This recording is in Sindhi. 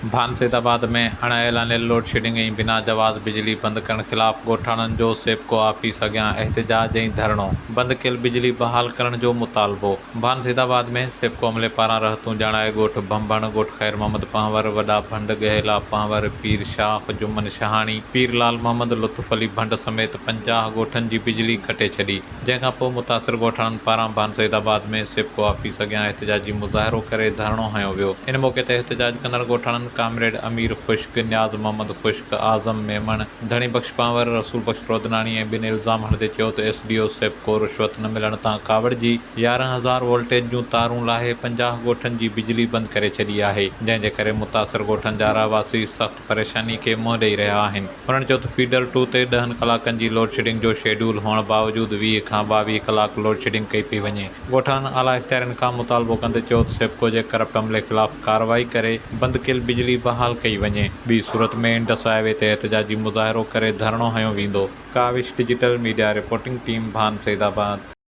ڀان سيدآباد ۾ اڻ اعلانيل لوڊشيڊنگ ۽ بنا جواز بجلي بند ڪرڻ خلاف ڳوٺاڻن جو سيپڪو آفيس اڳيان احتجاج ۽ ڌرڻو، بند ڪيل بجلي بحال ڪرڻ جو مطالبو. ڀان سيدآباد ۾ سيپڪو عملي پاران رهتون ڄاڻائي ڳوٺ ڀنڀڻ، ڳوٺ خير محمد پنهور، وڏا ڀنڊ، ڳهيلا پنهور، پير شاخ، جمن شهاڻي، پير لال محمد، لطف علي ڀنڊ سميت 50 ڳوٺن جي بجلي ڪٽي ڇڏي. جنهن کان پوء متاثر ڳوٺاڻن پاران ڀان سيد آباد ۾ سيپڪو آفيس اڳيان احتجاجي مظاهرو ڪري ڌرڻو هنيو ويو. ان موقعي تي احتجاج ڪندڙ ڳوٺاڻن ڪامريڊ امير خشڪ، نياز محمد خشڪ، اعظم ميمڻ، ڌڻي بخش پنهور، رسول بخش رودناڻي ۽ ٻين الزام هڻندي چيو ته ايس ڊي او سيپڪو رشوت نه ملڻ تان ڪاوڙجي 11,000 وولٽيج جون تارون لاهي 50 ڳوٺن جي بجلي بند ڪري ڇڏي آهي جنهن جي ڪري متاثر ڳوٺن جا رهواسي سخت پريشاني کي منهن ڏئي رهيا آهن. هنن چيو ته فيڊر ٽو تي ڏهن ڪلاڪن جي لوڊشيڊنگ جو شيڊول هئڻ باوجود 20 کان 22 ڪلاڪ لوڊشيڊنگ ڪئي پئي وڃي. ڳوٺاڻن اعليٰ اختيارين کان مطالبو ڪندي چيو ته سيپڪو جي ڪرپٽ عملي خلاف ڪارروائي ڪري بند ڪيل بجلي بحال ڪئي وڃي، ٻي صورت ۾ انڊس هاء وي تي احتجاجي مظاهرو ڪري ڌرڻو هنيو ويندو. Kawish digital media reporting team Bhan Saidabad.